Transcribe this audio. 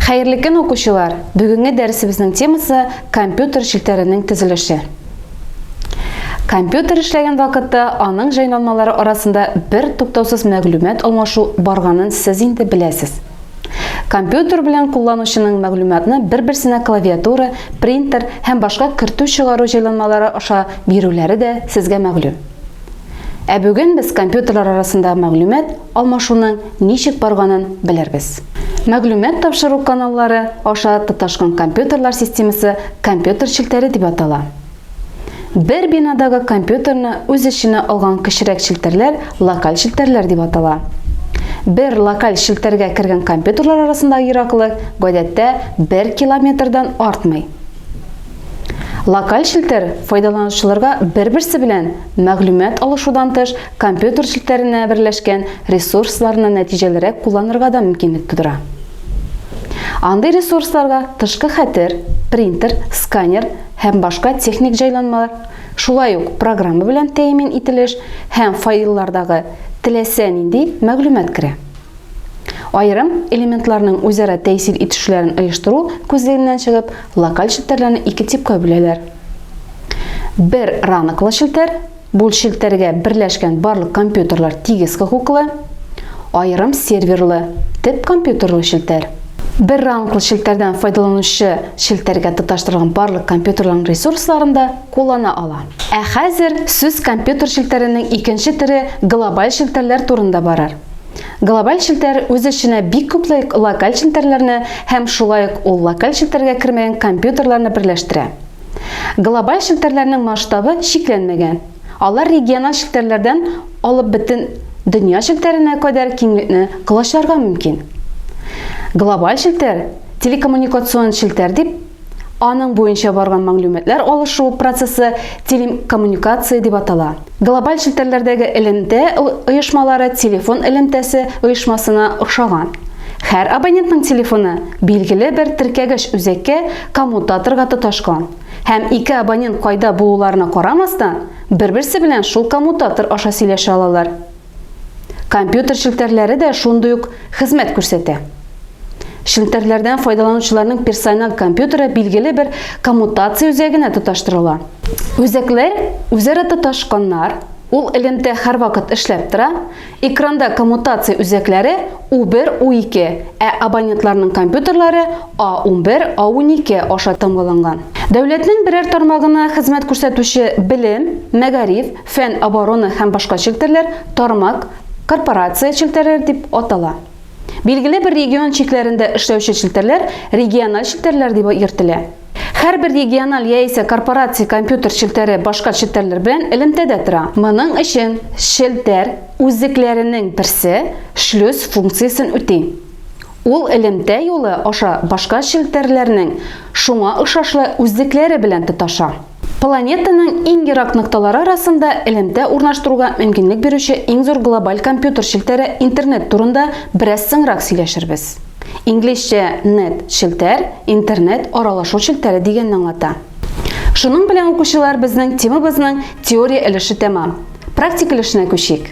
Хәерле көн, укучылар! Бүгенге дәресебезнең темасы компьютер челтәренең төзелеше. Компьютер эшләгән вакытта аның җайланмалары арасында бер туктаусыз мәгълүмат алмашу барганын сез инде беләсез. Компьютер белән кулланучының мәгълүматны бер-берсенә клавиатура, принтер һәм башка кертү-чыгару җайланмалары аша бирүләре дә сезгә мәгълүм. Ә бүген без компьютерлар арасында мәгълүмат алмашуның ничек барганын белербез. Мәгълүмат тапшыру каналлары аша тоташкан компьютерлар системасы компьютер челтәре дип атала. Бер бинадагы компьютерны үз эченә алган кечерәк челтәрләр локаль челтәрләр дип атала. Бер локаль челтәргә кергән компьютерлар арасындагы ераклык гадәттә 1 километрдан артмый. Локаль челтәр файдаланучыларга бер-берсе белән мәгълүмат алышудан тыш, компьютер челтәренә берләшкән ресурсларны нәтиҗәлерәк кулланырга да мөмкинлек тудыра. Андый ресурсларга тышкы хәтер, принтер, сканер һәм башка техник җайланмалар, шулай ук программа белән тәэмин ителеш һәм файллардагы теләсә нинди мәгълүмат керә. Аерым элементларның үзара тәэсир итешүләрен оештыру күзлегеннән чыгып, локаль челтәрләрне ике типка бүләләр. Бер ранглы челтәр, бу челтәргә берләшкән барлык компьютерлар тигез хокуклы, аерым серверлы, төп компьютерлы челтәр. Бер ранглы челтәрдән файдаланучы челтәргә тоташтырылган барлык компьютерларның ресурсларын да куллана ала. Ә хәзер сүз компьютер челтәренең икенче төре глобаль челтәрләр турында барыр. Глобаль челтәр үз эченә бик күп локаль челтәрләрне һәм шулай ук ул локаль челтәргә кермәгән компьютерларны берләштерә. Глобаль челтәрләрнең масштабы чикләнмәгән. Алар региональ челтәрләрдән алып бөтен дөнья челтәренә кадәр киңлекне колачларга мөмкин. Глобаль челтәр телекоммуникацион челтәр дип Аның буенча барган мәгълүматлар алышу процессы телекоммуникация дип атала. Глобаль челтәрләрдәге элемтә оешмалары телефон элемтәсе оешмасына охшаган. Һәр абонентның телефоны билгеле бер теркәгеч үзәккә коммутаторга тоташкан һәм ике абонент кайда булуларына карамастан, бер-берсе белән шул коммутатор аша сөйләшә алалар. Компьютер челтәрләре дә шундый ук хезмәт күрсәтә. Челтәрләрдән файдаланучыларның персональ компьютеры билгеле бер коммутация үзәгенә тоташтырыла. Үзәкләр үзара тоташканнар, ул элемтә һәрвакыт эшләп тора. Экранда коммутация үзәкләре U1, U2, ә абонентларның компьютерлары A11, A12 аша тамгаланган. Дәүләтнең берәр тармагына хезмәт күрсәтүче белем, мәгариф, Фән, оборона һәм башка челтәрләр тармак, корпорация челтәрләре дип атала. Билгеле бер регион чикләрендә эшләүче челтәрләр региональ челтәрләр дип йөртелә. Һәрбер региональ яисә корпорация компьютер челтәре башка челтәрләр белән элемтәдә тора. Моның өчен челтәр үзлекләренең берсе шлюз функциясен үти. Ул элемтә юлы аша башка челтәрләрнең шуңа охшашлы үзлекләре белән тоташа. Планетаның иң ерак нокталары арасында элемтә урнаштыруга мөмкинлек бирүче иң зур глобаль компьютер челтәре интернет турында бераз соңрак сөйләшербез. Инглизчә net челтәр, интернет аралашу челтәре дигәнне аңлата. Шуның белән укучылар безнең темабызның теория өлеше тәмам. Практик өлешенә күчик.